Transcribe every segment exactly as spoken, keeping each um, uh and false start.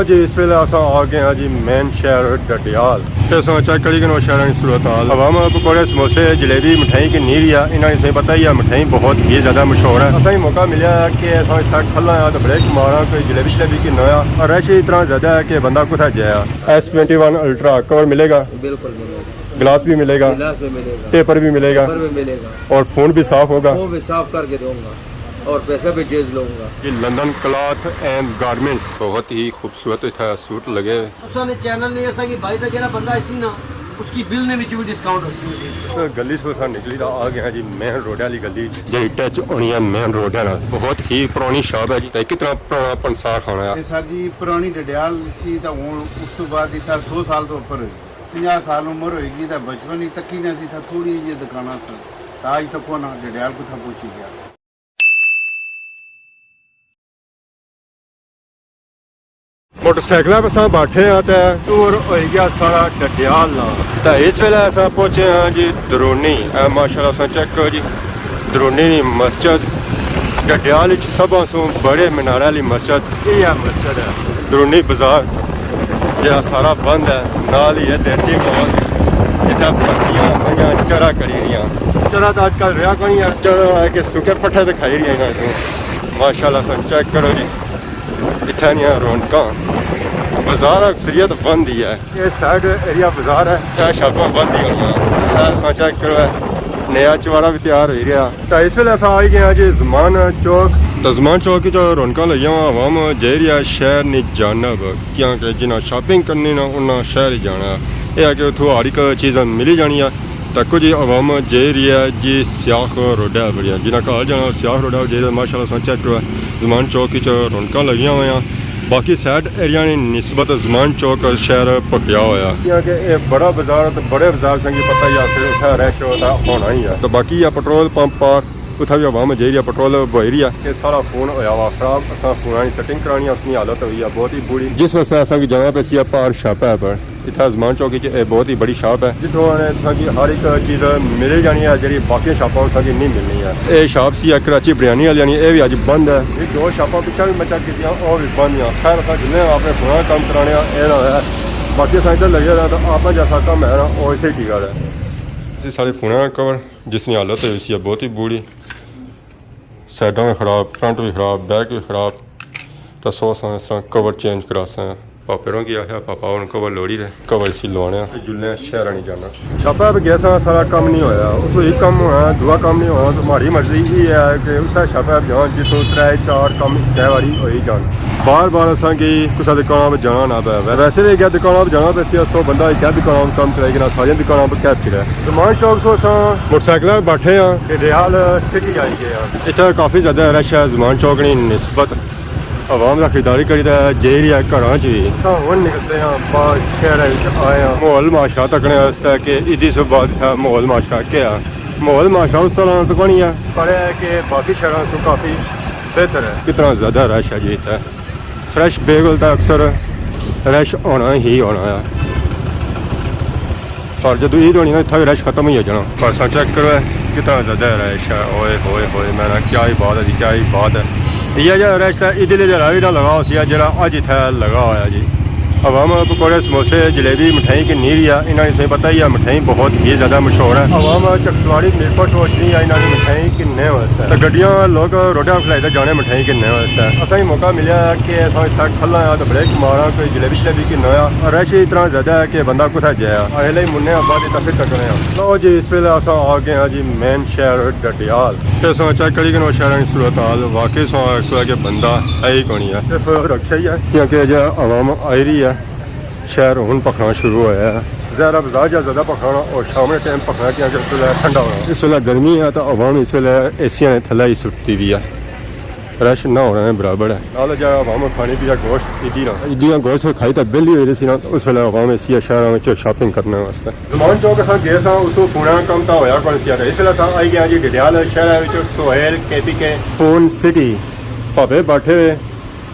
جی، اس ویلے اساں آ گئے ہاں جی مین شہر ڈڈیال۔ تے اساں چیک کری کنوں شہراں دی صورت حال۔ عوام پکوڑے، سموسے، جلیبی، مٹھائی گھنی رہی ہے۔ انہاں نے تساں پتہ ہی ہے، مٹھائی بہت ہی زیادہ مشہور ہے۔ اساں ہی موقع ملیا ہے کہ اساں اتھا کھلاں آں تے بریک ماراں، کوئی جلیبی شلیبی گھناں آں۔ اور رش اتنا زیادہ ہے کہ بندہ کتھا جائے۔ ایس ٹوینٹی ون الٹرا کور ملے گا؟ بالکل ملے گا۔ گلاس بھی ملے گا؟ گلاس بھی ملے گا۔ پیپر بھی ملے گا؟ پیپر بھی ملے گا۔ اور فون بھی صاف ہوگا؟ فون بھی صاف کر کے دوں گا اور پیسہ بھی جائز لوں گا۔ یہ لندن کلاتھ اینڈ گارمنٹس، بہت ہی خوبصورت اتھا سوٹ لگے ہوئے۔ تساں نے چینل نے اساں کی بھائی دا جڑا بندہ اسی نا، اس کی بل نے وچ بھی ڈسکاؤنٹ ہو سی۔ اس گلی سے اساں نکلی تا آ گیا جی مین روڈ والی گلی، جڑی ٹچ ہونی ہے مین روڈ ہے نا۔ بہت ہی پرانی شاپ ہے جی، تے کتنا پرانا پنسار خانہ ہے۔ یہ ساری پرانی ڈڈیال سی، تا ہن اس تو بعد اتھا سو سال تو اوپر ہوئی، پنجاہ سال عمر ہوئی گئی، تا بچپن ہی تکی نہ سی، تا تھوڑی جی دکاناں سن، تا اج تک نہ ڈڈیال کتھا پہنچی گیا۔ موٹر سائیکلاں پہ اساں بیٹھے ہاں تے ٹور ہوئی گیا سارا ڈڈیال نا۔ تے اس ویلے اساں پہنچے ہاں جی درونی۔ اے ماشاءاللہ اساں چیک کرو جی، درونی نی مسجد، ڈڈیال وچ سبھاں سوں بڑے مینارے والی مسجد اے ہے مسجد ہے۔ درونی بازار جیڑا سارا بند ہے، نال ہی ہے دیسی مال، جتھے بکریاں بڑیاں چرا کری رہیاں۔ چرا تاں اج کل رہیا کونی ہے، چرا ہے کہ سکے پٹھے تے کھائی رہیاں انہاں کوں۔ ماشاءاللہ اساں چیک کرو جی۔ اتھاں نیاں رونقاں، بازار اکثریت بند ہی ہے۔ اے سائیڈ ایریا بازار ہے۔ اے شاپاں بند ہی ہونیاں۔ اے اساں چیک کرو، اے نیا چوارا بھی تیار ہوئی رہیا۔ تاں اس ویلے اساں آئی گئے ہاں جی زمان چوک۔ تاں زمان چوک وچ رونقاں لگیاں ہویاں، عوام جائی رہی ہے شہر نی جانب، کیونکہ جنہاں شاپنگ کرنی نا، انہاں شہر ہی جانا۔ اے ہے کہ اتھوں ہر ایک چیز ملی جانی ہے۔ تے کچھ عوام جائی رہی ہے جی سیاخ روڈا بڑیاں، جنہاں گھر جانا سیاخ روڈا جائی رہے۔ ماشاءاللہ اساں چیک کرو، زمان چوک وچ رونقاں لگیاں ہویاں۔ باقی سائیڈ ایریا نی نسبت زمان چوک شہر پکیا ہویا۔ کیونکہ اے بڑا بازار ہے تے بڑے بازار سنگی پتہ ہی آخر اتھا رش ہوتا ہونا ہی ہے۔ تے باقی یہ پٹرول پمپ پار اتھا بھی عوام جائی رہی ہے، پٹرول بوائی رہی ہے۔ یہ سارا فون ہویا وا خراب، اساں فوناں نی سیٹنگ کرانی ہے، اس نی حالت ہوئی ہے بہت ہی بری۔ جس واسطے اساں کی جانا پیا سی ہے پار شاپا پر۔ اتھا زمان چوک وچ اے بہت ہی بڑی شاپ ہے، جتھوں نے تساں کی ہر ایک چیز ملی جانی ہے، جیڑھی باقی شاپاں تساں کی نہیں ملنی ہے۔ اے شاپ سی ہے کراچی بریانی والی نی، اے بھی اج بند ہے۔ یہ دو شاپاں پچھے بھی میں چیک کیتیاں، او بھی بند ہیں۔ خیر، اساں جلنے اپنے فوناں کم کرانے آں، اے نہ ہویا۔ باقی اساں ادھر لگے رہنا، تو اپنا جیسا کم ہے نا، او اتھے کی گل ہے۔ اسی سارے فوناں کور، جس نی حالت ہوئی سی ہے بہت ہی بری۔ سائیڈاں وی خراب، فرنٹ وی خراب، بیک وی خراب۔ تے سو اساں اس طرح کور چینج کراساں۔ پاپے ہوراں کی آخیا، پاپا ہن کور لوڑی رہے، کور اسی لوانے آں۔ جلنے آں شہر نی جانا۔ شاپا پہ گیا ساں، سارا کم نہیں ہویا۔ اتھوں ایک کم ہونا، دوا کم نہیں ہونا۔ تو مہاڑی مرضی یہ ہے کہ اسے شاپا پہ جاں جتھوں ترے چار کم اکے واری ہوئی جان۔ بار بار اساں کی کسے دکان پہ جانا نہ پے۔ ویسے بھی اکے دکان پہ جانا پے سی، سو بندہ اکے دکان پہ کم کرائی گنا، ساریاں دکاناں پہ کیب چڑھے۔ زمان چوک سو اساں موٹر سائیکل پر بیٹھے ہاں، ڈڈیال سٹی آئی گئے ہاں۔ اتھا کافی زیادہ رش ہے زمان چوک نی نسبت۔ عوام دا خریداری کری تے جائی رہی ہے گھراں چ وی۔ اساں ہن نکلتے ہاں، باہر شہر وچ آئے ہاں۔ ماحول معاشرہ تکنے واسطے کہ عیدی سے بعد اتھا ماحول معاشرہ کیا ہے؟ ماحول معاشرہ اس طرح تو کونی ہے، پر اے ہے کہ باقی شہراں سوں کافی بہتر ہے۔ کتنا زیادہ رش ہے جی اتھا۔ فریش بیگل تے اکثر رش ہونا ہی ہونا ہے۔ پر جدوں عید ہونی نا، اتھا بھی رش ختم ہوئی جانا۔ پر اساں چیک کرو، کتنا زیادہ رش ہے۔ اوئے ہوئے ہوئے، میں نا کیا ہی بات ہے جی، کیا ہی بات ہے۔ یہ جا رش تھا عید لے جا راوی نہ لگا ہو سی، جڑا اج اتھا لگا ہویا جی۔ عوام پکوڑے، سموسے، جلیبی، مٹھائی گھنی رہی ہے۔ انہاں نے تساں پتہ ہی ہے، مٹھائی بہت ہی زیادہ مشہور ہے۔ عوام چکسواری میرپور سوں اچھنی ہے، انہاں نے مٹھائی گھننے واسطے۔ تے گڈیاں لوگ روڈاں کھلائی تے جانے مٹھائی گھننے واسطے۔ اساں ہی موقع ملیا کہ اساں اتھا کھلاں آں تے بریک ماراں، کوئی جلیبی شلیبی گھناں آں۔ رش اتنا زیادہ ہے کہ بندہ کتھا جائے۔ اگلے ہی مننے آں بعد اتھا پھر تکنے آں۔ لو جی، اس ویلے اساں آ گئے ہاں جی مین شہر ڈڈیال۔ تے اساں چیک کری کنوں شہراں نی صورت حال، واقعی سو اس ویلے کہ بندہ ہے ہی کونی ہے۔ صرف رکشہ ہی ہے، کیونکہ اجے عوام آئی رہی ہے۔ شہر ہن پکھنا شروع ہویا ہے۔ زہرا بازار جا زیادہ پکھنا اور شام نے ٹائم پکھنا، کیونکہ اس ویلے ٹھنڈا ہونا۔ اس ویلے گرمی ہے تو عوام اس ویلے اے سیاں نے تھلے ہی سٹی وی ہے۔ رش نہ ہونا نے برابر ہے۔ نال جا عوام کھانی پیا گوشت عیدی نا۔ عیدی نا گوشت کھائی تے بل ہی ہوئی رہی سی نا، اس ویلے عوام اے سی شہراں وچ شاپنگ کرنے واسطے۔ زمان چوک اساں گئے ساں، اتھوں پونا کم تا ہویا کون سی، تے اس ویلے اساں آئی گئے جی ڈڈیال شہر وچ سہیل کے پی کے فون سٹی۔ بھابے بیٹھے ہوئے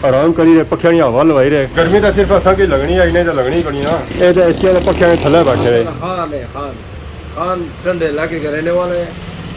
آرام کری رہے، پکھیاں نی ہوا لوائی رہے۔ گرمی تے صرف اساں کی لگنی ہے، انہیں تے لگنی کونی نا۔ اے تے اے سی والے پکھیاں نے تھلے بیٹھے ہوئے۔ خان ہے، خان۔ خان ٹھنڈے علاقے کا رہنے والا ہے۔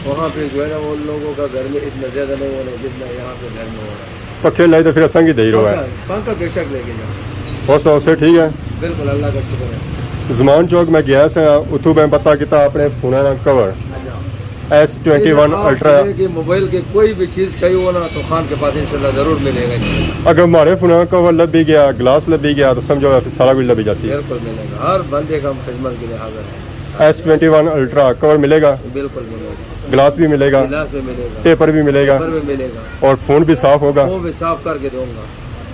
وہاں پہ جو ہے نا، وہ لوگوں کا گھر میں اتنا زیادہ نہیں ہونا جتنا یہاں پہ گھر میں ہونا ہے۔ پکھے لائے تو پھر اساں کی دئی رہو ہے۔ پنکھا، پنکھا بے شک لے کے جاؤ۔ اور سناؤ، صحت ٹھیک ہے؟ بالکل، اللہ کا شکر ہے۔ زمان چوک میں گیا سا، اتھوں میں پتہ کیتا اپنے فونا نا کور۔ اچھا۔ ایس ٹوینٹی ون آپ الٹرا۔ کہ موبائل کے کوئی بھی چیز چاہیے ہو نا، تو خان کے پاس انشاءاللہ ضرور ملے گا۔ اگر ہمارے فونا نا کور لبھی گیا، گلاس لبھی گیا، تو سمجھو سارا کچھ لبھی جاسی۔ بالکل ملے گا، ہر بندے کا ہم خدمت کے لیے حاضر ہیں۔ ایس ٹوینٹی ون الٹرا کور ملے گا؟ بالکل ملے گا۔ گلاس بھی ملے گا؟ گلاس بھی ملے گا۔ پیپر بھی ملے گا؟ پیپر بھی ملے گا۔ اور فون بھی صاف ہوگا؟ فون بھی صاف کر کے دوں گا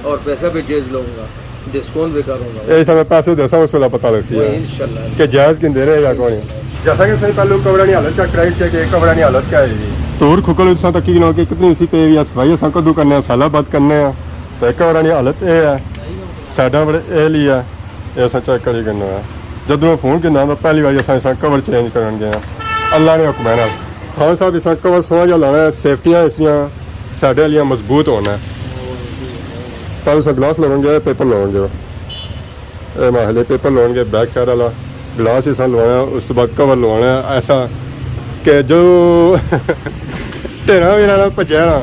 اور پیسہ بھی جائز لوں گا، ڈسکاؤنٹ بھی کروں گا۔ اے سب پیسے دیسا، اس ویلے پتہ لگسی ہے انشاءاللہ کہ جائز کن دے رہے یا کون۔ جیسا کہ سر پہلو کورانی حالت چیک کرائی سی کہ کورانی حالت کیا ہے جی؟ تور کھکل اتساں تکی گنو کہ کتنی اسی پہ یا صفائی اساں کدو کرنے ہیں، سالہ بعد کرنے ہیں۔ تو کورانی حالت اے ہے، سائیڈاں بڑے اے لی ہے۔ اے اساں چیک کری گھننے آں۔ جدوں میں فون گھننا تاں پہلی واری اساں، اساں کور چینج کرن گئے آں۔ اللہ نے حکم ہے نال۔ خان صاحب، اساں کور سوہنا جیا لانا ہے، سیفٹیاں اس دیاں ساڈے آلیاں مضبوط ہونا ہے۔ پہلے اساں گلاس لاون گئے، پیپر لاون گئے۔ اے محلے پیپر لاون گئے، بیک سائیڈ والا گلاس اساں لوانا ہے، اس تو بعد کور لوانا ہے، ایسا کہ جو ڈھیراں وی نہ پجیا نا۔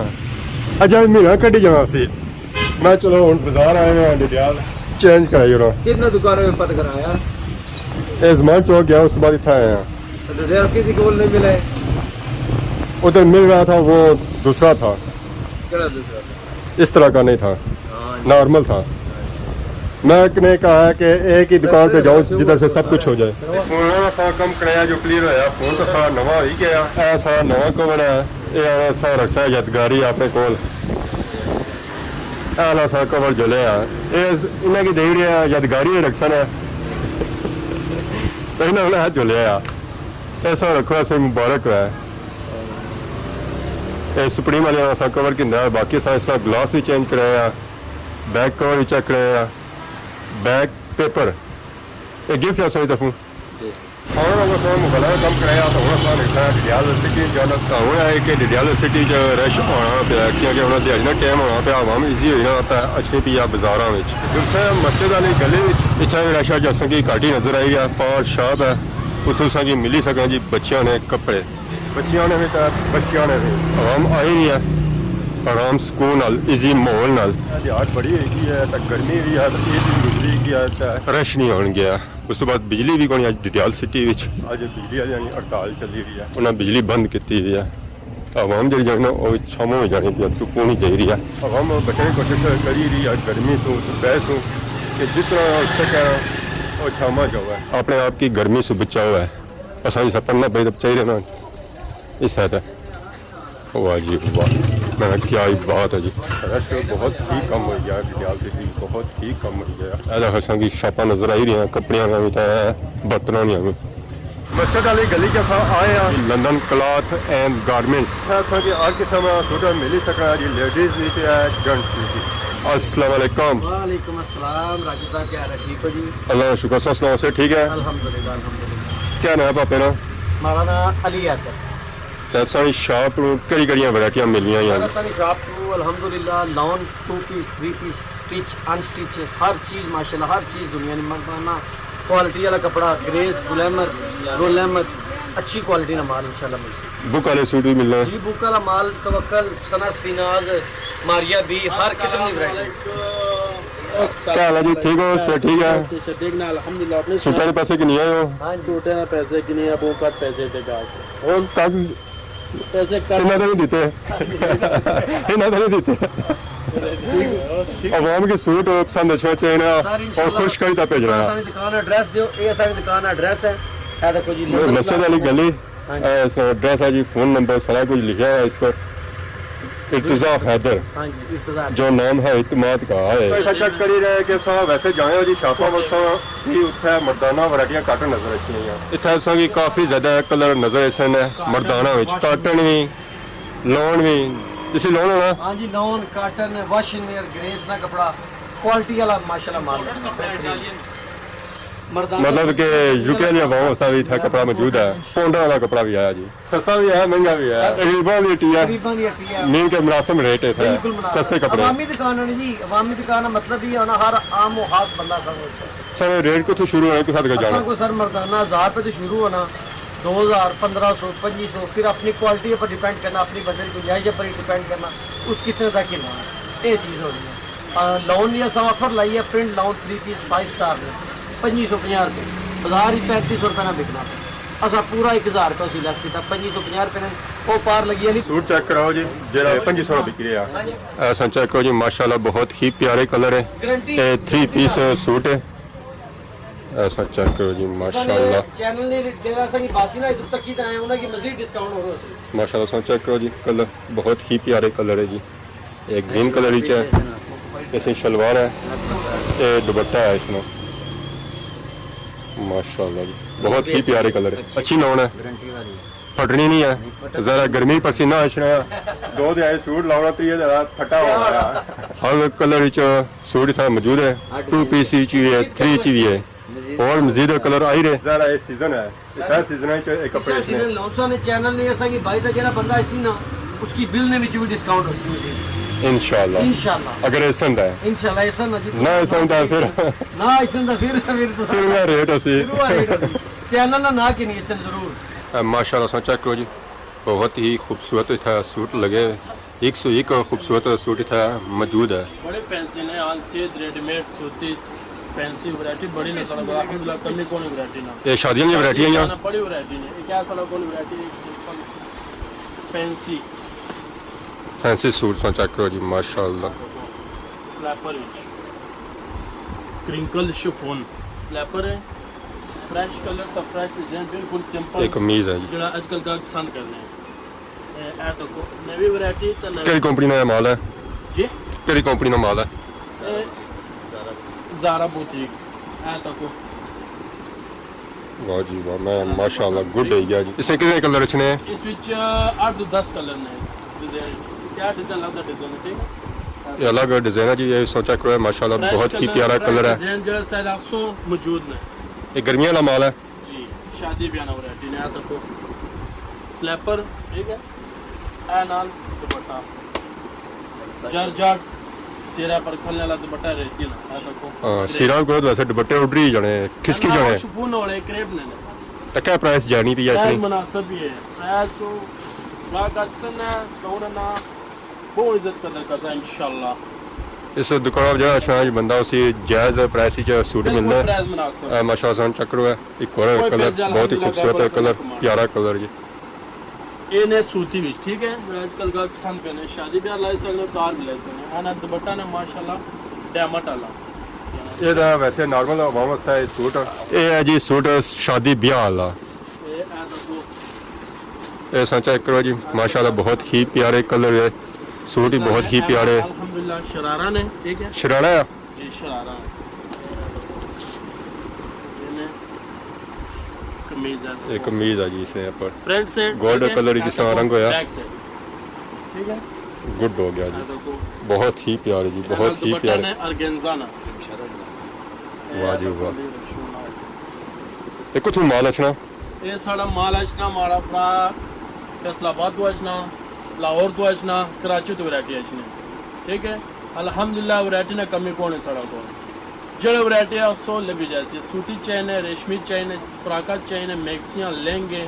اجا مہینہ کڈی جانا سی۔ میں چلو ہن بازار آئے ہوئے ہیں، ڈڈیال چینج کرائی اوڑاں۔ کتنا دکانوں میں پتہ کرایا؟ اے زمان چوک گیا، اس تو بعد اتھا آئے ہیں۔ تو ڈڈیال کسی کول نہیں ملے؟ ادھر مل رہا تھا، وہ دوسرا تھا۔ کیڑا دوسرا تھا؟ اس طرح کا نہیں تھا، ہاں جی۔ نارمل تھا۔ میں نے کہا کہ ایک ہی دکان پہ جاؤں جدھر سے سب کچھ ہو جائے۔ فون سا کم کرایا جو کلیئر ہویا، فون تو سارا نواں ہوئی گیا۔ اے سارا نواں کور ہے، اے سارا رکھسا یادگاری اپنے کول۔ اے والا سا کور جلیا ہے۔ اے س-، انہاں کی دئی اوڑیا، یادگاری رکھسن ہے۔ تے انہاں والا ہتھ جلیا ہے۔ اے سا رکھو، اسے مبارک ہوئے۔ اے سپریم والے سا کور گھندا ہے، باقی سا اس طرح گلاس بھی چینج کرایا، بیک کور بھی چیک کرایا، بیک پیپر۔ اے گفٹ ہے ساری طرفوں۔ جی۔ ہن اساں مغلاں نا کم کرایا تاں ہن اساں لکھا ڈڈیال سٹی جانا تاں ہن ہے کہ ڈڈیال سٹی چ رش ہونا پیا، کیونکہ ہن دیہاڑی نا ٹائم ہونا پیا، عوام ایزی ہوئی نا پیا اچھنے پیا بازاراں وچ۔ جلسہ مسجد والی گلی وچ اتھا وی رش ہے، جیسا کہ گاڈی نظر آئی گیا، پار شاپ ہے، اتھوں اساں کی ملی سکنا جی بچیاں نے کپڑے۔ بچیاں نے وی تے بچیاں نے وی۔ عوام آئی رہی ہے آرام سکون نال، ایزی ماحول نال۔ دیہاڑ بڑی ہوئی گئی ہے تے گرمی وی ہے تے عید وی گزری گئی ہے تے رش نہیں ہون گیا۔ اس تو بعد بجلی بھی کونی اج ڈڈیال سٹی وچ۔ اج بجلی والیاں نی ہڑتال چلی ہوئی ہے۔ انہاں بجلی بند کیتی ہوئی ہے۔ عوام جڑی جانی نا، او چھاواں ہوئی جانی پیا، دھپ ہونی چاہیے۔ عوام بچنے کی کوشش کری رہی ہے گرمی سوں، دھپے سوں، کہ جتنا ہو سکے او چھاواں جاوے۔ اپنے آپ کی گرمی سے بچاؤ ہے۔ اساں جسا پڑھنا پئی تے چاہیے نا، اس ہے تے۔ واہ جی واہ، میں کہا کیا ہی بات ہے جی۔ رش بہت ہی کم ہوئی گیا، ڈڈیال سٹی بہت ہی کم ہوئی گیا۔ اے دیکھو اساں کی شاپاں نظر آئی رہی ہیں، کپڑیاں نی وی تے برتناں نی وی۔ مسجد والی گلی چ اساں آئے ہاں۔ لندن کلاتھ اینڈ گارمنٹس۔ اتھے اساں کی ہر قسم نا سوٹ ملی سکنا جی، لیڈیز وی تے جینٹس وی۔ السلام علیکم۔ وعلیکم السلام، راشد صاحب کیا حال ہے؟ ٹھیک ہو جی؟ اللہ کا شکر، تساں سناؤ، صحت ٹھیک ہے؟ الحمدللہ، الحمدللہ۔ کیا نام ہے پاپے نا؟ ہمارا نام علی حیدر۔ تے ساڑی شاپ نو کیڑی کیڑیاں ورائٹیاں ملنیاں ہن؟ سر، ساڑی شاپ تو الحمدللہ لون، ٹو پیس، تھری پیس، سٹچ، ان سٹچ، ہر چیز ماشاءاللہ، ہر چیز دنیا نی ملنا۔ کوالٹی والا کپڑا، گریس، گل احمد، گل احمد، اچھی کوالٹی نا مال انشاءاللہ ملسی۔ بک والے سوٹ بھی ملنے ہیں؟ جی، بک والا مال، توکل، ثنا سپیناز، ماریا بی، ہر قسم دی ورائٹی۔ کیا حال ہے جی؟ ٹھیک ہو؟ صحت ٹھیک ہے؟ الحمدللہ، اپنے سوٹاں نے پیسے کنی آئے ہو؟ ہاں جی۔ سوٹاں نے پیسے کنی آئے، بہت گھٹ پیسے دے گا۔ اور کم پیسے کٹ۔ انہاں تے نہیں دیتے۔ انہاں تے نہیں دیتے۔ عوام کی سوٹ پسند اچھنا چاہیے نا، سر، اور انشاءاللہ خوش کری تا بھیجنا ہے۔ ساری دکان ایڈریس دیو، اے ساری دکان ایڈریس ہے۔ اے دیکھو جی، لندن مسجد والی گلی، ہاں جی۔ اے اس ایڈریس ہے جی، فون نمبر سارا کچھ لکھیا ہوا ہے اس پر۔ ارتضا حیدر، ہاں جی، ارتضا حیدر۔ جو نام ہے اعتماد کا ہے۔ ایسا چیک کری رہے کہ سا ویسے جانے ہو جی شاپاں وچ سا کہ اتھے مردانہ ورائٹیاں گھٹ نظر اچھنیاں۔ اتھے اساں کی کافی زیادہ کلر نظر اچھنے مردانہ وچ، کاٹن وی، لون وی، اسی لون ہونا؟ ہاں جی، لون، کاٹن، واشنگ ویئر، گریس نا کپڑا، کوالٹی والا ماشاءاللہ مال، بہترین۔ مردانہ مطلب کہ یو کے والی عوام واسطے بھی اتھا کپڑا موجود ہے، پونڈا والا کپڑا بھی آیا جی۔ سستا بھی ہے، مہنگا بھی ہے، سر، غریباں دی ہٹی ہے۔ غریباں دی ہٹی ہے۔ مین کے مناسب ریٹ ہے اتھا، بالکل مناسب۔ سستے کپڑے۔ عوامی دکان ہے جی، عوامی دکان ہے، مطلب یہ ہے نا، ہر عام و خاص بندہ سب کچھ ہے۔ سر، ریٹ کتھوں شروع ہونا، کتھا تک جانا؟ اساں کو سر مردانہ ہزار روپے تو شروع ہونا، دو ہزار، پندرہ سو، پنجی سو، پھر اپنی کوالٹی پر ڈیپینڈ کرنا، اپنی بندے کی گنجائش پر ڈیپینڈ کرنا، اس کتنے تک ہی لانا، یہ چیز ہونی ہے۔ لون وی اساں آفر لائی ہے، پرنٹ لون تھری پیس فائیو سٹار نے، پنجی سو پنجاہ روپے، بازار وچ پینتی سو روپے نال بکنا پیا۔ اساں پورا ایک ہزار روپے اسی لیس کیتا، پنجی سو پنجاہ روپے نے، او پار لگی علی۔ سوٹ چیک کراؤ جی، جیڑا پنجی سو بک رہا۔ ایسا چیک کرو جی، ماشاءاللہ بہت ہی پیارے کلر ہے۔ گارنٹی اے تھری پیس سوٹ ہے۔ ایسا چیک کرو جی، ماشاءاللہ۔ چینل نے جیڑا اساں کی باسی نا ادھر تک کی تے آئے، انہاں کی مزید ڈسکاؤنٹ ہو رہا سی۔ ماشاءاللہ، اساں چیک کرو جی، کلر بہت ہی پیارے کلر ہے جی۔ ایک گرین کلر وچ ہے، اس نے شلوار ہے، تے دوپٹہ ہے اس نے۔ ماشاءاللہ جی، بہت ہی پیارے کلر ہے، اچھی لون ہے، گارنٹی والی۔ پھٹنی نہیں ہے۔ ذرا گرمی پسینہ اچھنا ہے۔ دو دے آئے سوٹ لاؤنا، تریے دے پھٹا ہوا ہے۔ ہر کلر وچ سوٹ اتھا موجود ہے، ٹو پیس وچ بھی ہے، تھری وچ بھی ہے، اور مزید کلر آئی رہے۔ ذرا یہ سیزن ہے، اس سیزن وچ ایک اس کپڑے سیزن لون سا نے چینل نے ایسا کہ بھائی دا جڑا بندہ اسی نا، اس کی بل نے وچ بھی ڈسکاؤنٹ ہو سی مزید۔ انشاءاللہ۔ انشاءاللہ۔ اگر ایسا ہے۔ انشاءاللہ ایسا نہ جی۔ نہ ایسا ہوندا پھر۔ نہ ایسا ہوندا پھر، پھر تو پھر وہ ریٹ اسی۔ پھر وہ ریٹ اسی۔ چینل نا نہ کنی اچھن ضرور۔ اے ماشاءاللہ، سو چیک کرو جی، بہت ہی خوبصورت اتھا سوٹ لگے ہوئے۔ ایک سو ایک خوبصورت سوٹ اتھا موجود ہے۔ بڑے فینسی نے، آن سیت، ریڈی میڈ، سوتی، فینسی ورائٹی بڑی نے سارے کول، الحمدللہ کمی کونی ورائٹی نا۔ یہ شادیاں والی ورائٹی ہے یا؟ بڑی ورائٹی نے، یہ کیا سارے کول ورائٹی، ایک سمپل فینسی۔ فینسی سوٹ سو چیک کرو جی، ماشاءاللہ۔ فلیپر وچ کرنکل شفون فلیپر ہے، فریش کلر تا فریش ڈیزائن، بالکل سمپل۔ ایک قمیض ہے جی۔ جڑا اج کل گاہک پسند کرنے ہیں۔ اے، اے تکو، نوی ورائٹی تے نوی۔ کیڑی کمپنی نا مال ہے؟ جی؟ کیڑی کمپنی نا مال ہے؟ اے زارا بوتیک، اے تکو۔ واہ جی واہ، میں ماشاءاللہ گڈ ہے گیا جی۔ اس نے کتنے کلر اچھنے ہیں؟ اس وچ اٹھ تو دس کلر نے، ڈیزائن۔ کیا ڈیزائن لگدا ڈیزائن، ٹھیک ہے؟ یہ الگ ڈیزائن ہے جی، یہ سو چیک کرو، ماشاءاللہ بہت ہی پیارا کلر ہے۔ ڈیزائن جڑا سائز آخسو موجود نے۔ یہ گرمیاں والا مال ہے۔ جی، شادی بیاہ نا ورائٹی نے، آ تکو فلیپر، ٹھیک ہے، اے نال دوپٹہ، جارجٹ سیرا پر کھلنے والا دوپٹہ ریتی نا، آ تکو۔ ہاں، سیرا کو ویسے دوپٹے اڈری جانے، کھسکی جانے۔ شفون ہونے، کریپ نے۔ تے کیا پرائس جانی پی ہے اس پرائس نی؟ مناسب ہی ہے، پرائس تو گاہک اچھن ہے، تو انہاں نا بہت عزت قدر کرتا انشاءاللہ۔ اس دکان پر جڑا اچھنا جی بندہ، اسی جائز پرائس وچ سوٹ ملنا ہے۔ پرائس مناسب۔ اے ماشاءاللہ، سان چیک کرو ہے، ایک اور کوئی کلر، پیسے بہت ہی الحمدللہ خوبصورت گھر کلر، کمال۔ پیارا کلر جی۔ اے نے سوتی وچ، ٹھیک ہے، جڑا اج کل گاہک پسند کرنے، شادی بیاہ لائی سکنے، کار بھی لائی سکنے۔ اے نا دوپٹہ نے ماشاءاللہ ڈائمنڈ والا۔ یہ دا ویسے نارمل عوام واسطے ہے سوٹ۔ اے ہے جی سوٹ شادی بیاہ والا۔ اے، اے تکو۔ اے سان چیک کرو جی، ماشاءاللہ بہت ہی پیارے کلر ہے، سوٹ ہی بہت ہی پیارے۔ الحمدللہ شرارہ نے، ٹھیک ہے۔ شرارہ ہے؟ جی، شرارہ ہے۔ یہ نے قمیض ہے۔ یہ قمیض ہے جی، اس نے اوپر فرنٹ سائیڈ، گولڈ ٹھیک ہے؟ کلر جس طرح رنگ ہویا۔ بیک سائیڈ۔ ٹھیک ہے؟ گڈ ہو گیا جی۔ اے تکو۔ بہت ہی پیارے جی، بہت ہی دوپٹہ پیارے۔ نے آرگینزا نا۔ واہ جی واہ۔ یہ کتھوں مال اچھنا؟ اے ساڑا مال اچھنا، ماڑا بھرا فیصل آباد تو اچھنا، لاہور تو اچھنا، کراچی تو ورائٹی اچھنی، ٹھیک ہے۔ الحمدللہ ورائٹی نا کمی کون ہے ساڑا کول۔ جڑے ورائٹی آخسو لبھی جاسی، سوتی چاہیے، ریشمی چاہیے، فراکاں چاہیے، میکسیاں، لہنگے،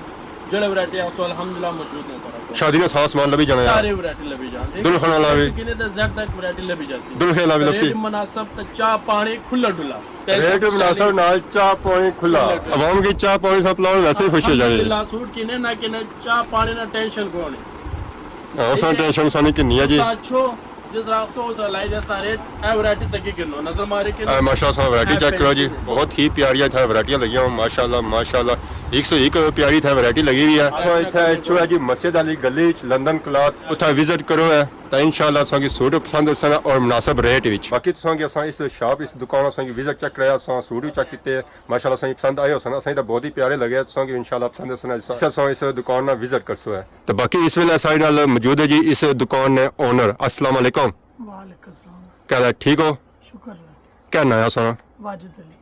جڑے ورائٹی آخسو الحمدللہ موجود نے ساڑا کول۔ شادی نا ساز سامان لبھی جانا ہے۔ ساری ورائٹی لبھی جانا۔ دلہن والا بھی۔ کنے تے زیڈ تک ورائٹی لبھی جاسی۔ دلہن والا بھی لبسی۔ ریٹ مناسب تے چاہ پانی کھلا ڈلا۔ ریٹ مناسب نال چاہ پانی کھلا۔ عوام کی چاہ پانی سا پلاؤ، ویسے ہی خوش ہو جانی۔ الحمدللہ، سوٹ کنے نہ کنے، چاہ پانی نا ٹینشن کوئی نہیں۔ ہاں، اساں ٹینشن سانی کنی ہے جی۔ اساں اچھو، جس طرح سو اس طرح لائی دے سا ریٹ، اے ورائٹی تکی کنو، نظر ماری کنو۔ اے ماشاءاللہ، اساں ورائٹی چیک کرو جی، بہت ہی پیاریاں اتھا ورائٹیاں لگیاں ہوئیاں، ماشاءاللہ، ماشاءاللہ، ایک سو ایک پیاری اتھا ورائٹی لگی ہوئی ہے۔ اساں اتھا اچھو ہے جی، مسجد والی گلی وچ لندن کلاتھ، اتھا وزٹ کرو ہے۔ تاں انشاءاللہ تساں کی سوٹ پسند آسن اور مناسب ریٹ وچ۔ باقی تساں کی اساں اس شاپ، اس دکان اساں کی وزٹ چیک کرایا، اساں سوٹ وی چیک کیتے، ماشاءاللہ تساں کی پسند آئے ہوسن، اساں کی تاں بہت ہی پیارے لگے، تساں کی انشاءاللہ پسند آسن، اساں اساں اس دکان نا وزٹ کرسو ہے۔ تے باقی اس ویلے ساڈے نال موجود ہے جی اس دکان نے اونر۔ السلام علیکم۔ وعلیکم السلام۔ کیا حال ہے، ٹھیک ہو؟ شکر اللہ۔ کیا ناں ہے سانا؟ واجد علی۔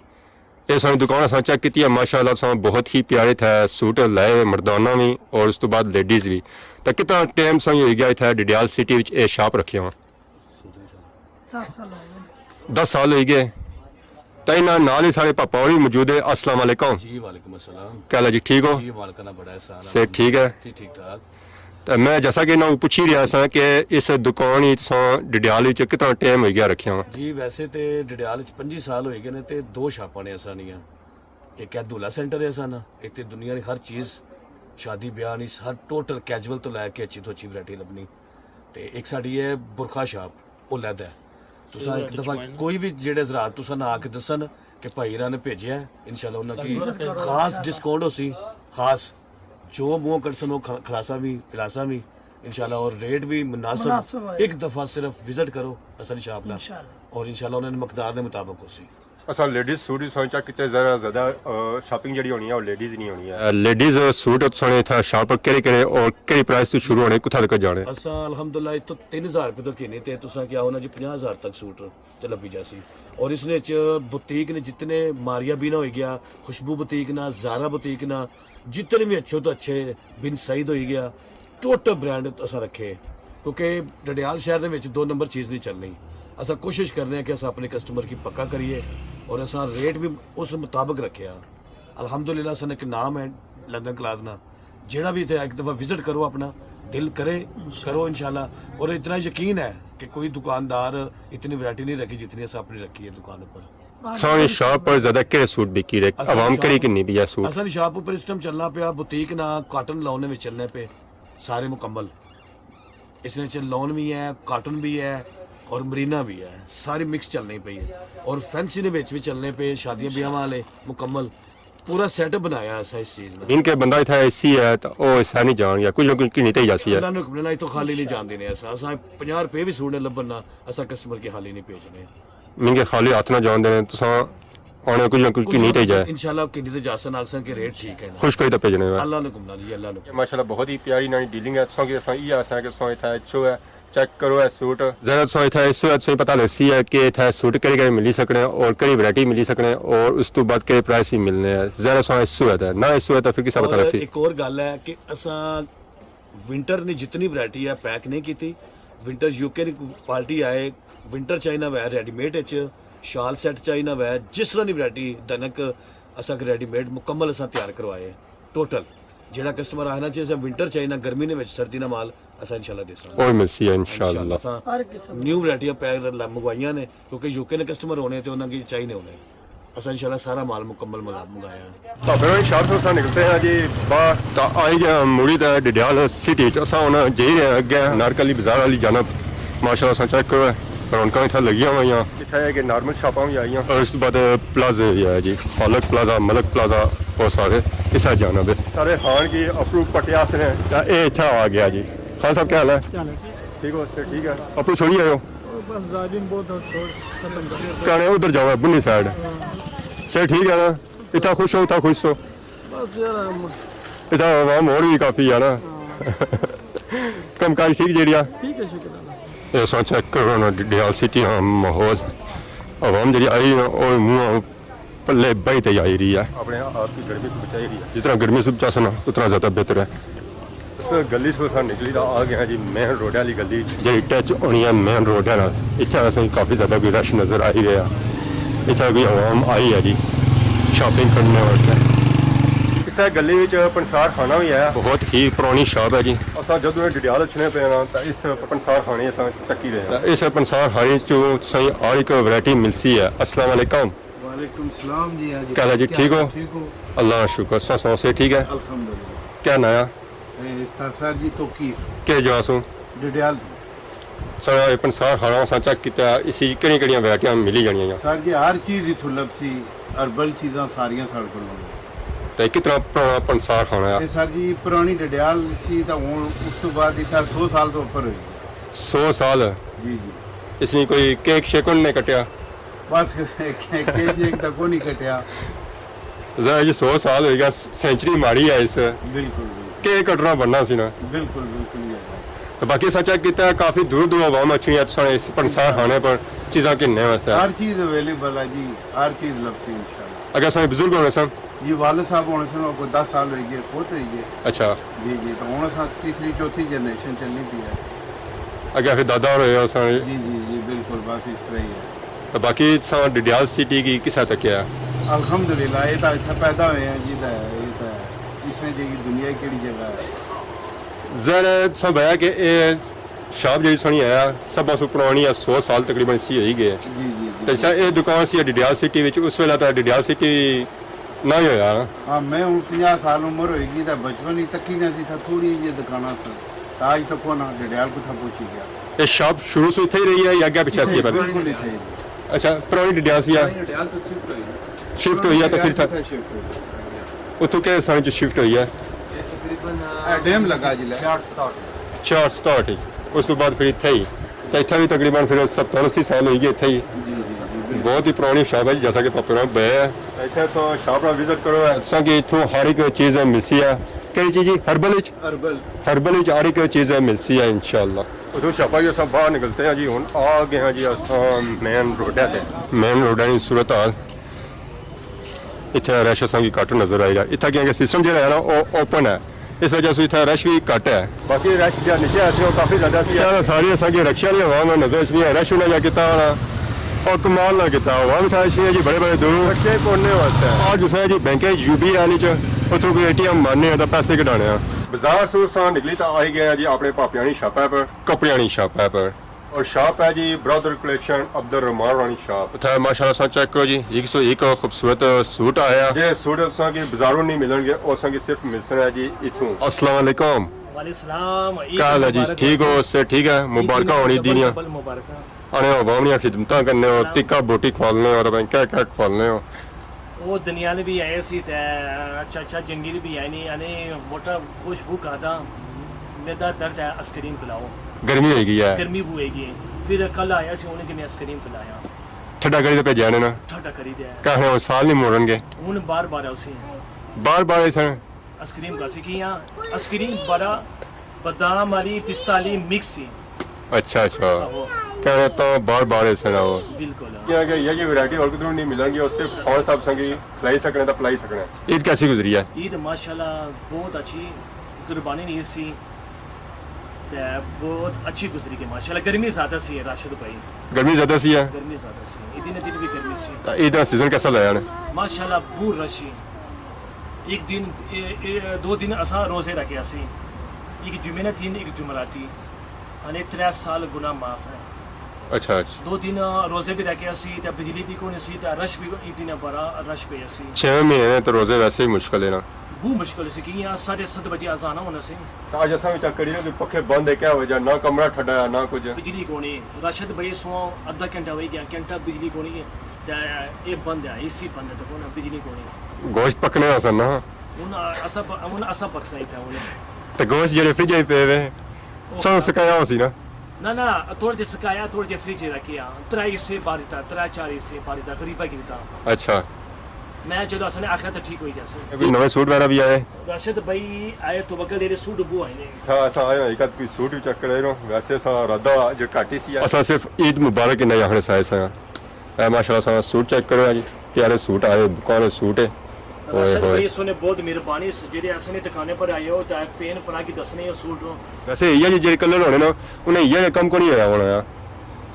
اے ساڑی دکان اساں چیک کیتی ہے، ماشاءاللہ اساں بہت ہی پیارے تھے سوٹ لائے ہوئے، مردانہ وی اور اس تو بعد لیڈیز وی۔ تے کتنا ٹائم ساں ہوئی گیا اتھے ڈڈیال سٹی وچ اے شاپ رکھیا ہوا؟ دس سال ہو گئے۔ دس سال ہوئی گئے۔ تے انہاں نال ہی ساڑے پاپا ہوری موجود ہے۔ السلام علیکم۔ جی وعلیکم السلام۔ کیا حال ہے جی، ٹھیک ہو؟ جی مالکہ نا بڑا احسان ہے۔ صحت ٹھیک ہے؟ جی ٹھیک ٹھاک۔ تے میں جیسا کہ انہاں کو پچھی رہیا سا کہ اس دکان ہی تساں ڈڈیال وچ کتنا ٹائم ہوئی گیا رکھیا؟ جی، ویسے تے ڈڈیال وچ پنجی سال ہوئی گئے نے تے دو شاپاں نے اساں نیاں۔ ایک ہے دھولا سینٹر ہے اساں نا، اتھے دنیا نی ہر چیز، شادی بیاہ نی ہر ٹوٹل کیجول تو لے کے اچھی تو اچھی ورائٹی لبنی۔ تے ایک ساڈی ہے برخا شاپ، او علیحدہ ہے۔ تساں ایک دفعہ کوئی بھی جیڑے حضرات تساں نہ آ کے دسن کہ بھائی ہراں نے بھیجیا ہے، انشاءاللہ انہاں کی خاص ڈسکاؤنٹ ہوسی، خاص جو منہ کڈسن او کھ-، کھلاساں وی پلاساں وی انشاءاللہ، اور ریٹ وی مناسب۔ مناسب ہے۔ ایک دفعہ صرف وزٹ کرو اساں نی شاپ نا، انشاءاللہ۔ اور انشاءاللہ انہاں نے مقدار دے مطابق ہوسی۔ اساں لیڈیز سوٹ وی سوچا کیتے ذرا زیادہ، آ، شاپنگ جیڑی ہونی ہے او لیڈیز نی ہونی ہے۔ آ، لیڈیز سوٹ تساں نے اتھا شاپ پر کیڑے کیڑے اور کیڑی پرائس تو شروع ہونے، کتھا تک جانے؟ اساں الحمدللہ اتھوں تین ہزار روپے تو گھنی تے تساں کیا ہونا جی پنجاہ ہزار تک سوٹ تے لبھی جاسی۔ اور اس نے اچ بوتیک نے جتنے ماریا بینا ہوئی گیا، خوشبو بوتیک نا، زارا بوتیک نا، جتنے بھی اچھے تو اچھے، بن سعید ہوئی گیا، ٹوٹل برانڈ اساں رکھے، کیونکہ ڈڈیال شہر دے وچ دو نمبر چیز نہیں چلنی۔ اساں کوشش کرنے ہیں کہ اساں اپنے کسٹمر کی پکا کریے اور اساں ریٹ بھی اس مطابق رکھے ہاں۔ الحمدللہ اساں نے ایک نام ہے لندن کلاتھ نا، جیڑا بھی اتھے ایک دفعہ وزٹ کرو، اپنا دل کرے کرو انشاءاللہ۔ اور اتنا یقین ہے کہ کوئی دکاندار اتنی ورائٹی نہیں رکھی جتنی اساں اپنی رکھی ہے دکان اپر۔ ساڑی شاپ پر زیادہ کیڑے سوٹ بکی رہے؟ اساں عوام شاپ کری کنی بھی ہے سوٹ؟ اساں شاپ اپر اس ٹائم چلنا پیا بوتیک نا، کاٹن لون وچ چلنے پے، سارے مکمل۔ اس نے چ لون بھی ہے، کاٹن بھی ہے اور مرینا بھی ہے، ساری مکس چلنی پئی ہے۔ اور فینسی دے وچ بھی چلنے پے، شادیاں بیاہواں والے مکمل۔ پورا سیٹ اپ بنایا اساں اس چیز نا۔ ان کے بندہ اتھا ایسی ہے تو او ایسا نہیں جان گیا، کچھ نہ کچھ گھنی تے ہی جاسی ہے۔ اللہ نے حکم نال اتھوں خالی نہیں جان دینے اساں۔ اساں پنجاہ روپے بھی سوٹ نے لبن نا، اساں کسٹمر کی خالی نہیں بھیجنے۔ مینگے خالی ہاتھ نہ جان دینے، تساں آنے کچھ نہ کچھ گھنی تے ہی جائے۔ انشاءاللہ گھنی تے جاسن، آکھسن کہ ریٹ ٹھیک ہے نا۔ خوش کری تے بھیجنے ہوئے۔ اللہ نے حکم نال جی، اللہ نے حکم۔ ماشاءاللہ بہت ہی پیاری نانی ڈیلنگ ہے، تساں کہ اساں یہ آساں کہ تساں اتھا اچھو ہے۔ چیک کرو اے سوٹ۔ ذرا تساں اتھا اس وقت تساں پتہ لگسی ہے کہ اتھا سوٹ کیڑے کیڑے ملی سکنے اور کیڑی ورائٹی ملی سکنے اور اس تو بعد کیڑے پرائس ہی ملنے ہیں۔ ذرا تساں اس وقت ہے، نہ اس وقت ہے پھر کسا پتہ اور لگسی؟ ایک اور گل ہے کہ اساں ونٹر نی جتنی ورائٹی ہے پیک نہیں کیتی۔ ونٹر یو کے نی پارٹی آئے، ونٹر چاہینا ہوئے ریڈی میڈ اچ، شال سیٹ چاہینا ہوئے، جس طرح نی ورائٹی دنک اساں ریڈی میڈ مکمل اساں تیار کروائے۔ ٹوٹل جیڑا کسٹمر آخنا چاہیے اساں ونٹر چاہینا، گرمی نے وچ سردی نا مال اساں انشاءاللہ دیساں۔ اور ملسی ہے انشاءاللہ۔ انشاءاللہ اساں ہر قسم نیو ورائٹیاں پیک منگوائیاں نے، کیونکہ یو کے نے کسٹمر ہونے تے انہاں کی چاہینے ہونے۔ اساں انشاءاللہ سارا مال مکمل ملا-، منگایا۔ تو پھر ہن شاپ سے اساں نکلتے ہیں جی باہر۔ تو آئی گیا مڑی تے ڈڈیال سٹی چ، اساں ہن جائی رہے ہیں اگے نارکلی بازار والی جانب۔ ماشاءاللہ اساں چیک کرو، رونقاں اتھا لگیاں ہوئیاں۔ اتھا ہے کہ نارمل شاپاں بھی آئیاں۔ اور اس کے بعد پلازے بھی آئے جی، خالق پلازہ، ملک پلازہ، اور سارے اس جانب ہے۔ سارے خان کی اپرو پٹیا سے نے۔ تے اے اتھا آ گیا جی۔ خان صاحب کیا حال ہے؟ کیا حال ہے؟ ٹھیک ہو؟ سر ٹھیک ہے؟ اپرو چھوڑی آئے ہو؟ بس زاجم بہت افسوس ختم کر دیا۔ کہنے ادھر جاؤ ہے بنی سائیڈ۔ ہاں۔ سر ٹھیک ہے نا؟ اتھا خوش ہو، اتھا خوش ہو۔ بس یار ہم اتھا عوام اور بھی کافی ہے نا؟ ہاں۔ کم کاج ٹھیک جیڑی آ؟ ٹھیک ہے، شکر اللہ۔ اے اساں چیک کرو نا ڈڈیال سٹی نا ماحول۔ عوام جیڑی آئی نا، او منہ پلے بائی تے آئی رہی ہے۔ اپنے آپ کی گرمی سے بچائی رہی ہے۔ جتنا گرمی سے بچا سنا، اتنا زیادہ بہتر ہے۔ اس گلی سے اساں نکلی تا آ گئے ہیں جی مین روڈ والی گلی، جیڑی ٹچ ہونی ہے مین روڈ نال۔ اتھے اساں کافی زیادہ کوئی رش نظر آئی رہیا۔ اتھے کوئی عوام آئی ہے جی شاپنگ کرنے واسطے۔ اس گلی وچ پنسار خانہ بھی ہے۔ بہت ہی پرانی شاپ ہے جی۔ اساں جدوں ڈڈیال اچھنے پے نا، تا اس پنسار خانے اساں تکی رہے ہیں۔ تا اس پنسار خانے چوں تساں ہر ایک ورائٹی ملسی ہے۔ السلام علیکم۔ وعلیکم السلام جی، ہاں جی، کیا حال ہے جی؟ کیا ٹھیک ہو؟ ٹھیک ہو؟ اللہ کا شکر، سا سو سے ٹھیک ہے؟ الحمدللہ۔ کیا نایا؟ اے، اس طرح سر جی توقیر۔ کیا جا سوں؟ ڈڈیال۔ سر، اے پنسار خانہ اساں چیک کیتا، اسی کہڑیاں کہڑیاں ورائٹیاں ملی جانیاں؟ سر جی، ہر چیز اتھوں لبسی، ہربل چیزاں ساریاں ساڑے کول ہوندیاں۔ تے کتنا پرانا پنسار خانہ ہے؟ اے سر جی، پرانی ڈڈیال سی، تاں ہن اس تو بعد اتھا سو سال تو اوپر ہوئی۔ سو سال؟ جی، جی۔ اس نے کوئی کیک شیک نہیں کٹیا؟ بس کیک شیک تاں کوئی نہیں کٹیا۔ ذرا جی سو سال ہوئی گیا، سینچری ماری ہے اس۔ بالکل، بالکل۔ کیک کٹنا بننا سی نا۔ بالکل، بالکل، یہ بات۔ تو باقی اساں چیک کیتا ہے، کافی دور دور عوام اچھنی ہے تساں اس پنسار خانے پر چیزاں گھننے واسطے۔ ہر چیز اویلیبل ہے جی، ہر چیز لبسی انشاءاللہ۔ اگر اساں بزرگ ہونے سن؟ جی، والد صاحب ہونے سن، کوئی دس سال ہوئی گئے، فوت ہوئی گئے۔ اچھا۔ جی، جی، تو ہن اساں تیسری چوتھی جنریشن چلنی پئی ہے۔ اگے پھر دادا ہور ہوئے اساں۔ جی، جی، جی، بالکل، بس اس طرح ہی ہے۔ تو باقی تساں ڈڈیال سٹی کی کسا تکیا؟ الحمدللہ، اے تاں اتھے پیدا ہوئے ہیں جی، تے اے تاں اس نے جی دنیا کیڑی جگہ ہے۔ ظاہر ہے، سب ہے کہ اے شاپ جیڑی سنی آیا، سب سو پرانی ہے، سو سال تقریباً اسی ہوئی گئے۔ جی، جی، جی۔ تے سا اے دکان سی ڈڈیال سٹی وچ، اس ویلے تاں ڈڈیال سٹی نہ ہی ہویا نا۔ ہاں، میں ہن پنجاہ سال عمر ہوئی گئی، تے بچپن ہی تکی نہ سی، تھا تھوڑی جی دکاناں سن، تے اج تک وہ نہ ڈڈیال کتھا پہنچی گیا۔ اے شاپ شروع سے اتھے ہی رہی ہے یا اگے پچھے سی پہلے؟ بالکل اتھے ہی۔ اچھا، پرانی ڈڈیال سی ہے۔ پرانی ڈڈیال تو شفٹ ہوئی ہے۔ شفٹ ہوئی ہے تو پھر تھا، اتھے شفٹ ہوئی ہے۔ اتھوں کہڑے سن چ شفٹ ہوئی ہے؟ یہ تقریباً، آ، ڈیم لگا جلے۔ چار ستاٹھ۔ چار ستاٹھ۔ اس تو بعد پھر اتھے ہی۔ تو اتھے بھی تقریباً پھر ستر اسی سال ہوئی گئے اتھے ہی۔ جی، جی، جی، بالکل۔ بہت ہی پرانی شاپ ہے جی، جیسا کہ پاپے ہوراں بیا ہے۔ اتھے سو شاپ نا وزٹ کرو ہے۔ اساں کی اتھوں ہر ایک چیز ملسی ہے۔ کہڑی چیز جی؟ ہربل وچ؟ ہربل۔ ہربل وچ ہر ایک چیز ملسی ہے انشاءاللہ۔ اتھوں شاپا جو اساں باہر نکلتے ہیں جی، ہن آ گئے ہیں جی اساں مین روڈ تے۔ مین روڈ نی صورت حال۔ اتھے رش اساں کی گھٹ نظر آئی رہا۔ اتھے کیونکہ سسٹم جیڑا ہے نا، او اوپن ہے، اس وجہ سے اتھے رش بھی گھٹ ہے۔ باقی رش جا نیچے آسی، او کافی زیادہ سی۔ اتھے ساری اساں کی رکشے والی عوام نظر اچھنی ہے، رش انہاں جا کیتا ہونا، او کمال نہ کیتا۔ عوام اتھے اچھنی ہے جی، بڑے بڑے دوروں۔ رکشے پڑھنے واسطے۔ آج جسے جی بینک یو بی آئی چ، اتھوں کوئی اے ٹی ایم مارنے آ تے پیسے کڈھانے آ۔ بازار سور سان نکلی تے آئی گئے آ جی اپنے پاپیاں نی شاپا پر، کپڑیاں نی شاپا پر۔ اور شاپ ہے جی برادر کلیکشن، عبد الرحمان رانی شاپ۔ اتھے ماشاءاللہ اساں چیک کرو جی، ایک سو ایک خوبصورت سوٹ آیا۔ جے سوٹ اساں کی بازاروں نہیں ملن گے، او اساں کی صرف ملسن ہے جی اتھوں۔ السلام علیکم۔ وعلیکم السلام، عید کیا حال ہے جی؟ مبارک ٹھیک ہو؟ ہو؟ صحت ٹھیک ہے؟ عید مبارکاں ہونی ڈبل دیاں۔ ڈبل مبارکاں۔ آنے عوام نیاں خدمتاں کرنے ہو، سلام۔ ٹکا بوٹی کھوالنے ہو، پتہ نہیں کیا کیا کھوالنے ہو۔ او دنیال بھی آئے سی تے چاچا جنگیر بھی آئے نی، آنے موٹا خوشبو کھادا، میدا درد ہے، آئس کریم پلاؤ۔ گرمی ہوئی گئی ہے۔ گرمی بو ہوئی گئی۔ پھر کل آیا سی، انہیں کنے آئس کریم پلایا۔ ٹھڈا کری تے بھیجیا نے نا۔ ٹھڈا کری تے۔ کہنے او سال نہیں مڑن گے۔ ہن بار بار آؤ سی۔ بار بار ایسا۔ آئس کریم کا سی کیاں؟ آئس کریم بڑا بادام والی، پستہ والی مکس سی۔ اچھا، اچھا۔ آہو۔ کہنے تو بار بار ایسا نہ ہو۔ بالکل۔ کیا کہ یہ جی ورائٹی اور کدھروں نہیں ملن گی، اور صرف خان صاحب سنگی پلائی سکنے تو پلائی سکنے۔ عید کیسی گزری ہے؟ عید ماشاءاللہ بہت اچھی، قربانی نہیں سی۔ تے بہت اچھی گزری گئی ماشاءاللہ۔ گرمی زیادہ سی راشد بھائی۔ گرمی زیادہ سی ہے؟ گرمی زیادہ سی۔ عید نے دن بھی گرمی سی۔ تو عید کا سیزن کیسا لگا نے؟ ماشاءاللہ بہت رش سی۔ ایک دن، اے، اے، دو دن اساں روزے رکھے سی۔ ایک جمعے نے دن، ایک جمعراتی۔ ہنے ترے سال گناہ معاف ہے۔ اچھا، اچھا۔ دو دن روزے بھی رکھے سی، تے بجلی بھی کون سی، تے رش بھی عید نے بڑا رش پہ سی۔ چھویں مہینے نے تو روزے ویسے ہی مشکل ہے نا۔ بہت مشکل سی، کہ یہاں ساڑھے ست بجے اذان ہونا سی۔ تو اج اساں بھی چیک کری نا کہ پکھے بند ہے، کیا وجہ؟ نہ کمرہ ٹھڈا ہے، نہ کچھ۔ بجلی کونی، راشد بھائی سو ادھا گھنٹہ ہوئی گیا، گھنٹہ بجلی کونی ہے، تے اے بند ہے، اے سی بند ہے، تے کون بجلی کونی۔ گوشت پکنے ہوسن نا۔ ہن اساں پ-، ہن اساں پکساں اتھا ہن۔ تے گوشت جیڑے فریج وچ پے وے، او سو سکایا ہوسی نا۔ نہ، نہ، تھوڑے جے سکایا، تھوڑے جے فریج وچ رکھیا۔ ترے حصے بار دیتا، ترے چار حصے بار دیتا، غریباں کی دیتا۔ اچھا۔ میں چلو اساں نے آخیا تو ٹھیک ہوئی جاسے۔ کوئی نویں سوٹ وغیرہ بھی آئے؟ راشد بھائی آئے تو بغل ایرے سوٹ بو آئے نے۔ تھا اساں آئے ہاں، ایک آدھ کوئی سوٹ بھی چیک کرے رہو۔ ویسے اساں ارادہ جو گھٹ ہی سی۔ اساں صرف عید مبارک انہاں آخنے سائے ساں۔ اے ماشاءاللہ ساں سوٹ چیک کرو جی، پیارے سوٹ آئے، بکاں آلے سوٹ ہے۔ اوئے راشد ہوئے۔ بھائی سونے بہت مہربانی، جیڑے اساں نے دکانے پر آئے ہو، تے پین پرا کی دسنے ہو سوٹ ہو۔ ویسے یہ جی جیڑے کلر ہونے نا، انہیں یہ کم کو نہیں ہویا ہونا ہے۔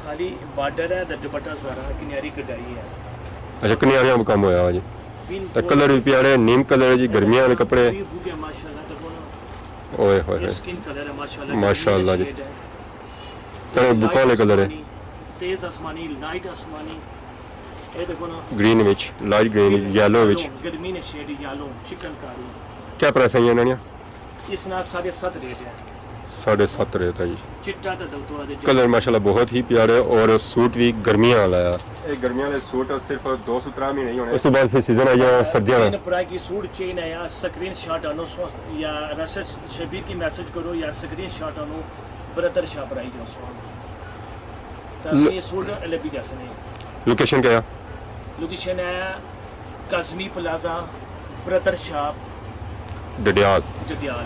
خالی بارڈر ہے تے دوپٹہ سارا کنیاری کڈائی ہے۔ اچھا، کنیاریاں کم ہویا ہوا جی۔ تے کلر بھی پیارے، نیم کلر ہے جی، گرمیاں والے کپڑے۔ بھی بوٹے ماشاءاللہ تکو نا۔ اوئے ہوئے ہوئے۔ یہ سکن کلر ہے ماشاءاللہ، ماشاءاللہ جی۔ شیڈ ہے۔ کلر بکاں والے کلر ہے۔ آسمانی، تیز آسمانی، لائٹ آسمانی۔ اے دیکھو نا۔ گرین وچ، لائٹ گرین، یلو وچ۔ گرمی نے شیڈ یلو، چکن کاری۔ کیا پرائس ہے انہاں نے؟ اس نا ساڑھے ست ریٹ ہے۔ ساڑھے ست ریٹ ہے جی۔ چٹا تے دو تھوڑا جہا۔ کلر ماشاءاللہ بہت ہی پیارے اور سوٹ بھی گرمیاں والا ہے۔ اے گرمیاں والے سوٹ صرف دو سو ترہ مہینے ہی ہونے۔ اس تو بعد پھر سیزن آئی جانا سردیاں والا۔ پرا کی سوٹ چین آیا، سکرین شاٹ آنو سو، یا راشد شبیر کی میسج کرو یا سکرین شاٹ آنو، بردر شاپ پر آئی جاؤ سو۔ تے اساں یہ سوٹ الے بھی دسنے۔ لوکیشن کیا؟ لوکیشن ہے کاظمی پلازہ، بردر شاپ، ڈڈیال۔ ڈڈیال۔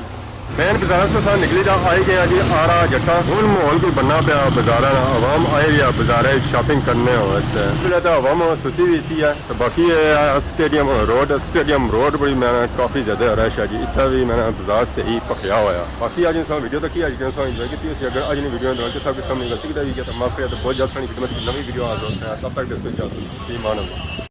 مین بازار سے ساں نکلی دا آئی گیا جی آرا جٹا۔ ہن ماحول کوئی بننا پیا بازاراں نا، عوام آئی رہیا بازارے شاپنگ کرنے واسطے۔ اس ویلے تے عوام ستی وی سی ہے، تے باقی اے سٹیڈیم روڈ، سٹیڈیم روڈ بڑی میں کافی زیادہ رش ہے جی۔ اتھا وی میں بازار صحیح پکیا ہویا۔ باقی اج اساں ویڈیو تکی، اج اساں انجوائے کیتی ہوسی۔ اگر اج نی ویڈیو اندر کسا قسم نی غلطی کیتا وی گیا تے معاف کریا، تے بہت جلد ساڑی خدمت وچ نویں ویڈیو حاضر ہوسے۔ تب تک دیسو اجازت، فی امان اللہ۔